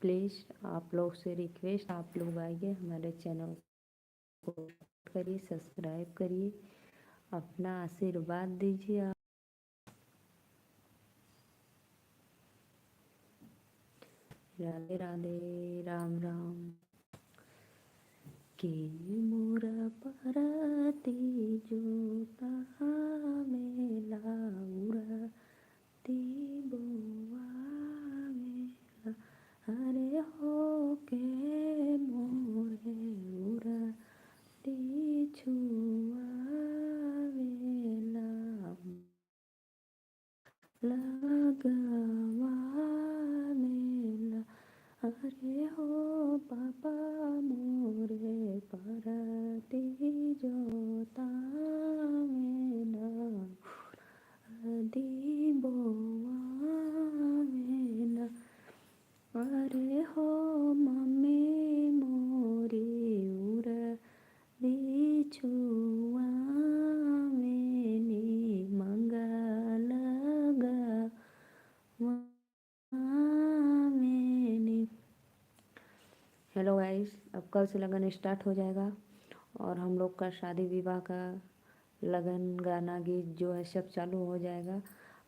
Please आप लोग से रिक्वेस्ट, आप लोग आइए हमारे चैनल को करिए, सब्सक्राइब करिए, अपना आशीर्वाद दीजिए। आप राधे राधे, राम राम। के मोरा परती जोता मेला उड़ती बोआ मेला, अरे हो के मोरे उड़ती छुआ मेला लगवा मेला, अरे हो पापा मोरे परती जोता मेला दी बोआ मेला, अरे हो मम्मी मोरी उड़ छुआ मेनी मंगल मेनी। हेलो गाइस, अब कल से लगन स्टार्ट हो जाएगा और हम लोग का शादी विवाह का लगन गाना गीत जो है सब चालू हो जाएगा।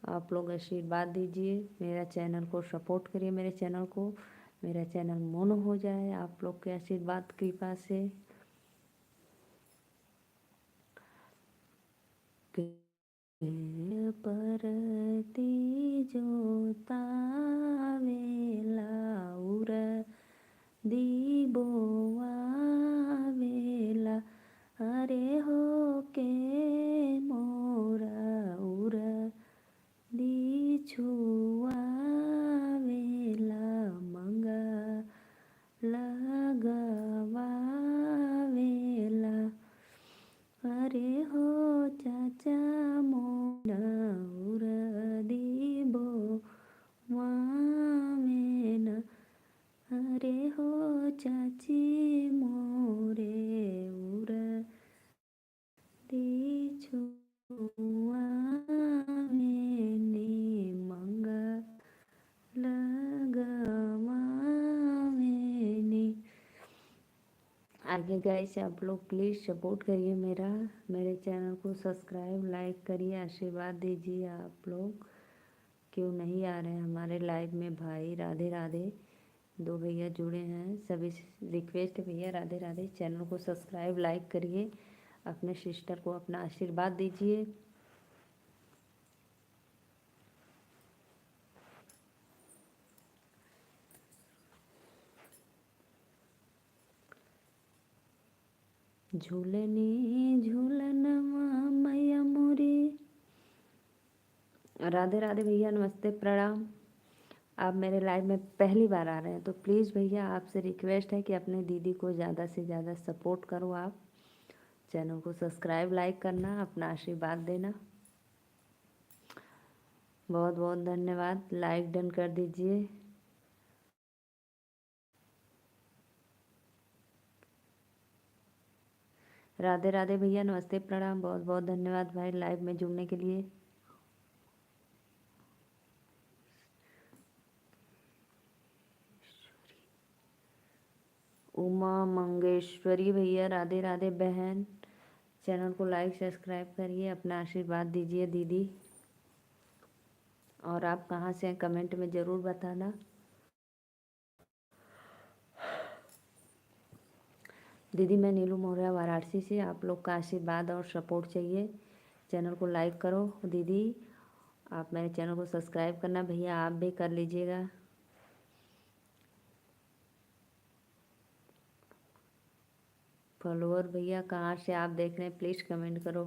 आप लोग आशीर्वाद दीजिए, मेरा चैनल को सपोर्ट करिए, मेरे चैनल को, मेरा चैनल मोनो हो जाए आप लोग के आशीर्वाद कृपा से। परती जोता वेला उर दी बोआ वेला, अरे हो के मोरा उर दी छुआ वेला मंगा लगवा वेला, अरे हो चाचा मोरा उर दी बोआ मेना, अरे हो चाची मोरे उर दी छुआ मेनी मंगा लगवा मेनी। आगे गाइस आप लोग प्लीज़ सपोर्ट करिए मेरा, मेरे चैनल को सब्सक्राइब लाइक करिए, आशीर्वाद दीजिए। आप लोग क्यों नहीं आ रहे हैं हमारे लाइव में भाई? राधे राधे, दो भैया जुड़े हैं, सभी रिक्वेस्ट है भैया राधे राधे, चैनल को सब्सक्राइब लाइक करिए, अपने सिस्टर को अपना आशीर्वाद दीजिए। झूलनी झूलन मैया मोरी। राधे राधे भैया, नमस्ते, प्रणाम। आप मेरे लाइव में पहली बार आ रहे हैं तो प्लीज़ भैया आपसे रिक्वेस्ट है कि अपने दीदी को ज़्यादा से ज़्यादा सपोर्ट करो। आप चैनल को सब्सक्राइब लाइक करना, अपना आशीर्वाद देना। बहुत बहुत धन्यवाद। लाइक डन कर दीजिए। राधे राधे भैया, नमस्ते, प्रणाम। बहुत बहुत धन्यवाद भाई लाइव में जुड़ने के लिए। उमा मंगेश्वरी भैया, राधे राधे बहन। चैनल को लाइक सब्सक्राइब करिए, अपना आशीर्वाद दीजिए दीदी। और आप कहाँ से हैं कमेंट में ज़रूर बताना। दीदी मैं नीलू मौर्य वाराणसी से। आप लोग का आशीर्वाद और सपोर्ट चाहिए। चैनल को लाइक करो दीदी, आप मेरे चैनल को सब्सक्राइब करना भैया, आप भी कर लीजिएगा। फॉलोअर भैया कहाँ से आप देख रहे हैं प्लीज़ कमेंट करो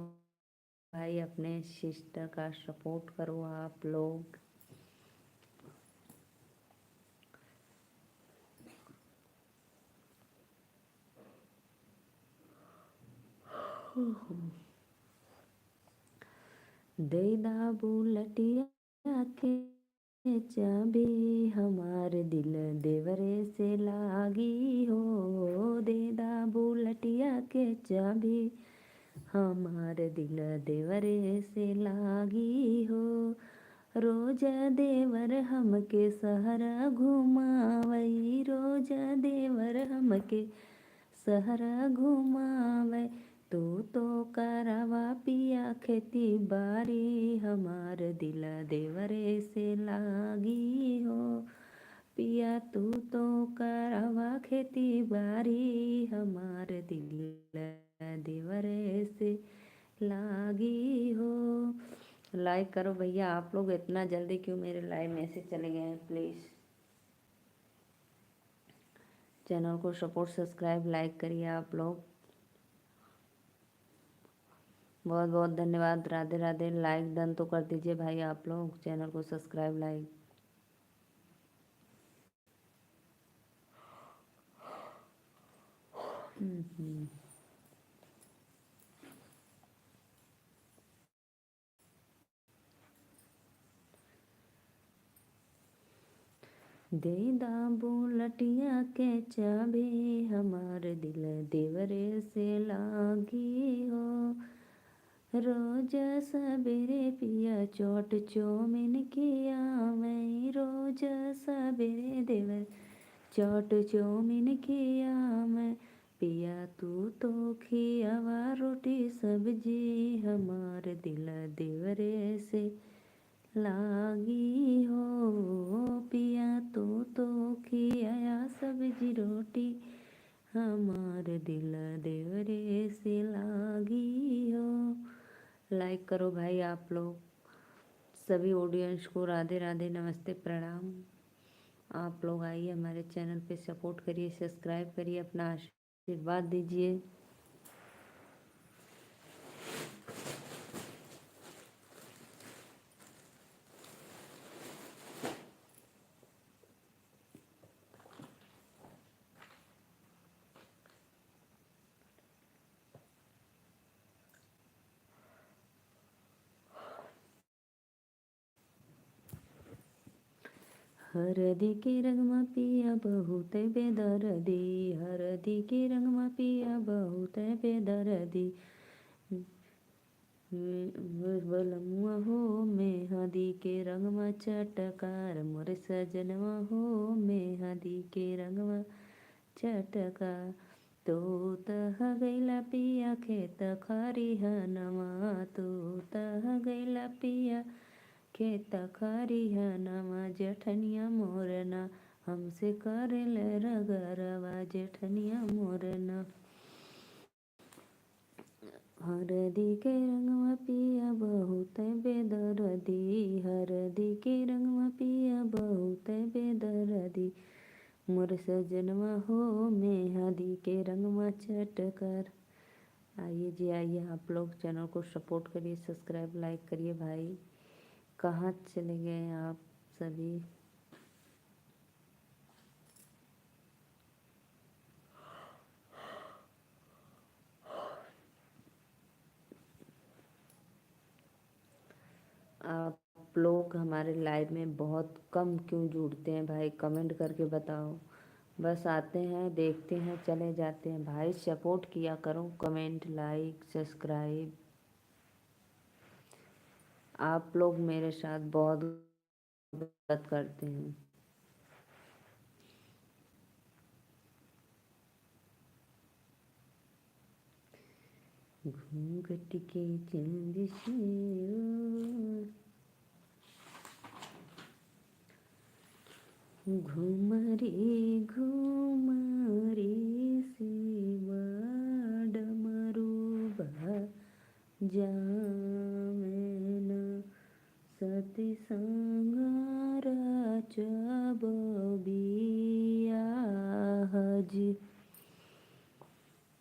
भाई। अपने सिस्टर का सपोर्ट करो आप लोग। दे बुलटिया के चाबी हमार दिल देवरे से लागी हो। दे बुलटिया के चाबी हमार दिल देवरे से लागी हो। रोज देवर हमके सहरा घुमावई, रोज देवर हमके सहरा घुमावे। तू तो करवा पिया खेती बारी, हमार दिल देवरे से लागी हो। पिया तू तो करवा खेती बारी, हमार दिल देवरे से लागी हो। लाइक करो भैया, आप लोग इतना जल्दी क्यों मेरे लाइव में से चले गए हैं? प्लीज़ चैनल को सपोर्ट, सब्सक्राइब, लाइक करिए आप लोग। बहुत बहुत धन्यवाद। राधे राधे। लाइक डन तो कर दीजिए भाई आप लोग, चैनल को सब्सक्राइब, लाइक। दे दा बुलटिया के चाबी, हमार दिल देवरे से लागी हो। रोज सवेरे पिया चोट चौमिन किया मैं, रोज सवेरे देवर चोट चौमिन किया मैं। पिया तू तो खियावा रोटी सब्जी, हमार दिल देवरे से लागी हो। पिया तू तो खियाया सब्जी रोटी, हमार दिल देवरे से लागी हो। लाइक करो भाई आप लोग। सभी ऑडियंस को राधे राधे, नमस्ते, प्रणाम। आप लोग आइए हमारे चैनल पे, सपोर्ट करिए, सब्सक्राइब करिए, अपना आशीर्वाद दीजिए। हरदी के रंगमा पिया बहुत बेदर्दी, हरदी के रंगमा पिया बहुत बेदर्दी। बलमुआ हो मेहंदी के रंगमा चटकार, मोर सजनवा हो मेहंदी के रंगमा चटकार। तू तह गैला पिया खेत खरिहनवा, तू तह गैला पिया खेत खरिहनवा। जेठनिया मोरना हमसे करेल रगरवा, जेठनिया मोरना। हरदी के रंगवा पिया बहुत बेदर्दी, हरदी के रंगवा पिया बहुत बेदर्दी। मोर सजनवा हो मेहंदी के रंगवा चटकार। आइए जी आइए, आप लोग चैनल को सपोर्ट करिए, सब्सक्राइब, लाइक करिए भाई। कहाँ चले गए आप सभी? आप लोग हमारे लाइव में बहुत कम क्यों जुड़ते हैं भाई? कमेंट करके बताओ। बस आते हैं, देखते हैं, चले जाते हैं। भाई सपोर्ट किया करो, कमेंट, लाइक, सब्सक्राइब। आप लोग मेरे साथ बहुत गलत करते हैं। घूंघट के चंद से घुमरी घुमरी शिवा डमरू बजावेना, सती संग रचब बियाह जी।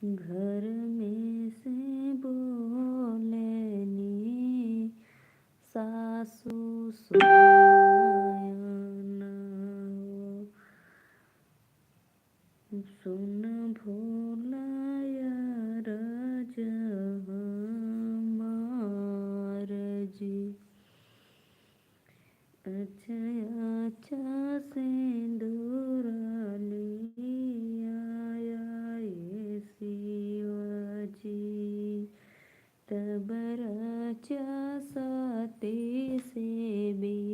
घर में से बोलेनी सासू सुनायना हो, सुन भोलाया रज हमार जी। अच्छा अच्छा सिंदूर लिया आए शिवजी, तब रचा सती से बियाह।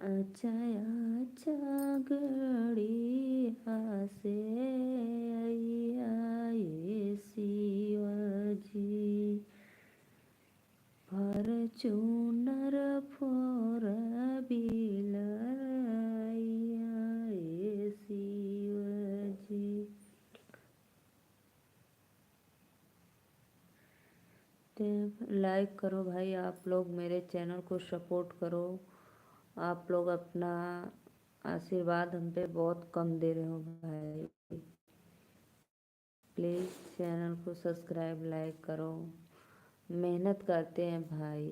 अच्छा अच्छा गड़िया से आए शिवजी। फॉर्चूनर फोर व्हीलर आए शिवजी। लाइक करो भाई, आप लोग मेरे चैनल को सपोर्ट करो। आप लोग अपना आशीर्वाद हम पे बहुत कम दे रहे हो भाई। प्लीज़ चैनल को सब्सक्राइब लाइक करो। मेहनत करते हैं भाई,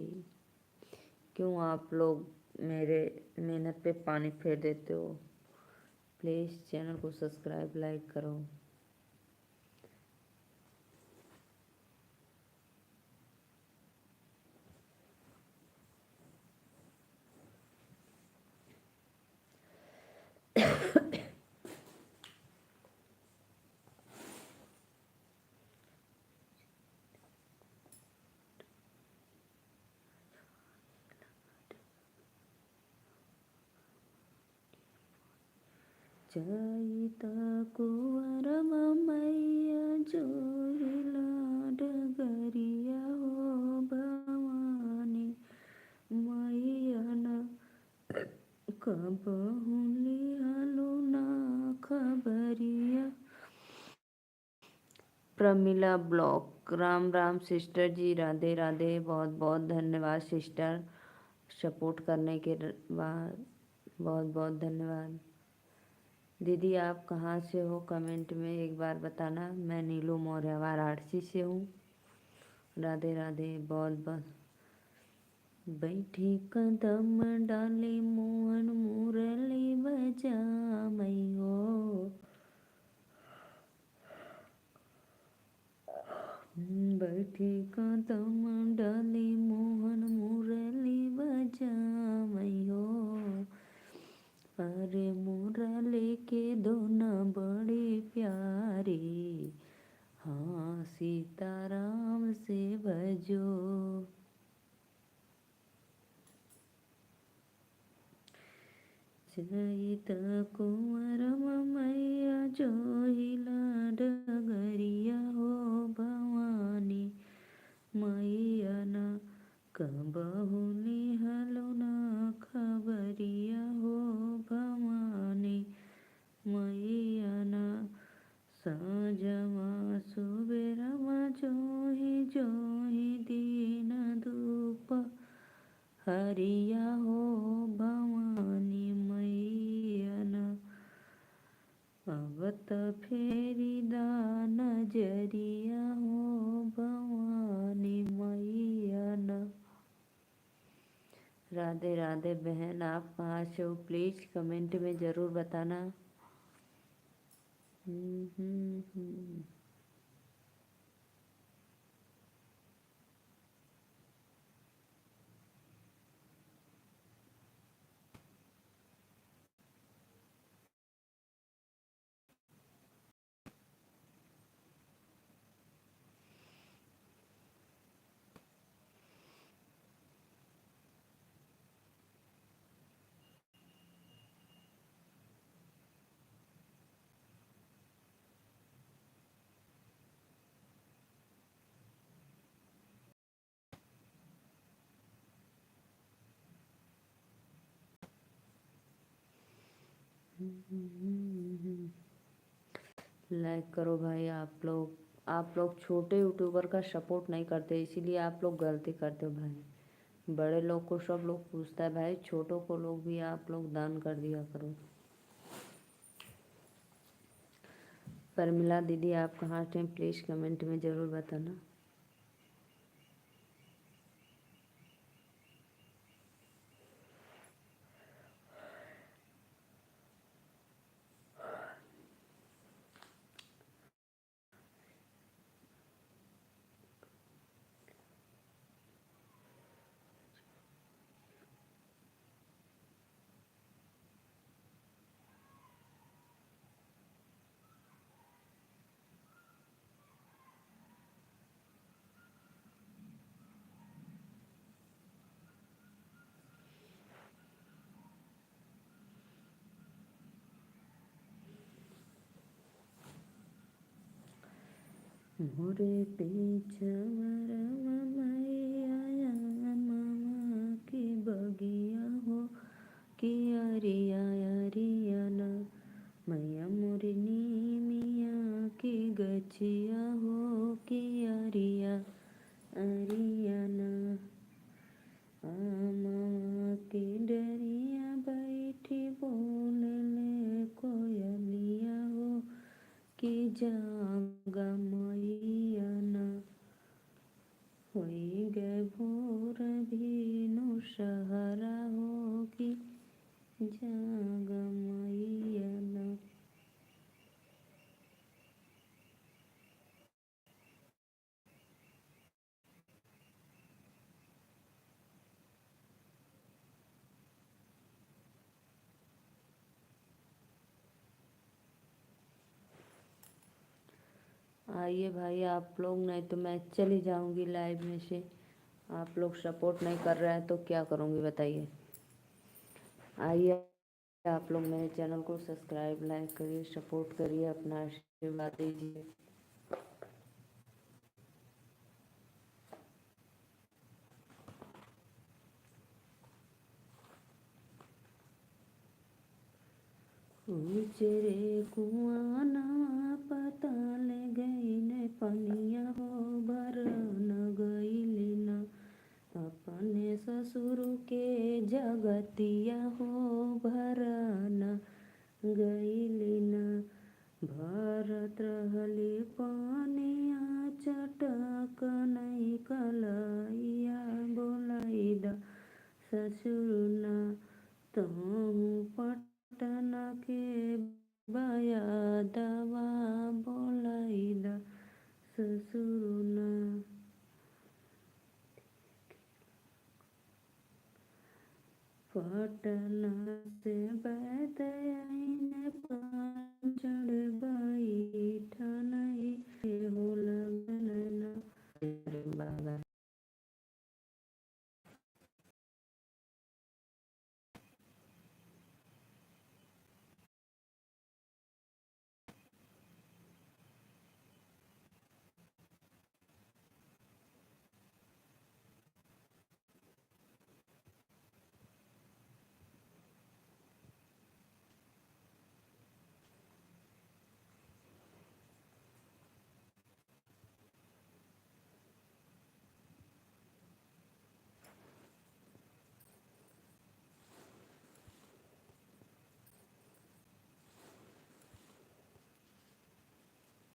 क्यों आप लोग मेरे मेहनत पे पानी फेर देते हो। प्लीज़ चैनल को सब्सक्राइब लाइक करो। चैत कुंवर मैया जोहिला डगरिया हो भवानी मैया न कबहू लिहलो ना खबरिया। प्रमिला ब्लॉक, राम राम सिस्टर जी, राधे राधे। बहुत बहुत धन्यवाद सिस्टर, सपोर्ट करने के बाद बहुत बहुत धन्यवाद। दीदी आप कहाँ से हो कमेंट में एक बार बताना। मैं नीलू मौर्य वाराणसी से हूँ। राधे राधे। बहुत बहुत बैठी कदम डाले मोहन मुरली बजा मई हो। बैठी कदम डाले मोहन मुरली बजा मई हो। अरे मुरली के दोना बड़ी प्यारी, हाँ सीताराम से भजो। चैत कुंवर मैया जोहिला डगरिया हो भवानी मैया न कबहू लिहलो ना खबरिया हो भवानी मैया न। साँझमा सुबेरमा जोहि जोहि दिन धूप हरिया हो भवानी मैया न। अब त फेरी दा नजरिया हो भवानी मैया न। राधे राधे बहन, आप कहाँ से हो प्लीज़ कमेंट में ज़रूर बताना। लाइक करो भाई। आप लोग छोटे यूट्यूबर का सपोर्ट नहीं करते, इसीलिए आप लोग गलती करते हो भाई। बड़े लोग को सब लोग पूछता है भाई, छोटों को लोग भी आप लोग दान कर दिया करो। परमिला दीदी आप कहाँ से हैं प्लीज़ कमेंट में ज़रूर बताना। मोरे पीछवरवा मैया मामा की बगिया हो कि अरिया अरिया ना। मैया मोरी मिया की गछिया हो कि अरिया अरिया ना। मामा की डरिया बैठी बोल ले कोयलिया हो कि जागा मैया ना। होई गए भोर भीनु सहरा हो कि जागा मैया ना। आइए भाई आप लोग, नहीं तो मैं चली जाऊंगी लाइव में से। आप लोग सपोर्ट नहीं कर रहे हैं तो क्या करूंगी बताइए। आइए आप लोग मेरे चैनल को सब्सक्राइब लाइक करिए, सपोर्ट करिए, अपना आशीर्वाद दीजिए। ऊंचरे कुआना पताल गईन पनिया हो भर न गईली न। अपने ससुर के जगतिया हो भर न गईली न। भरत रहली पानिया चटक नहीं कलैया बोलाई द ससुर न। तहु पटना के बया दवा बोलाई द ससुर न। पटना से बैद आइन चढ़ बैठन हो लगन न।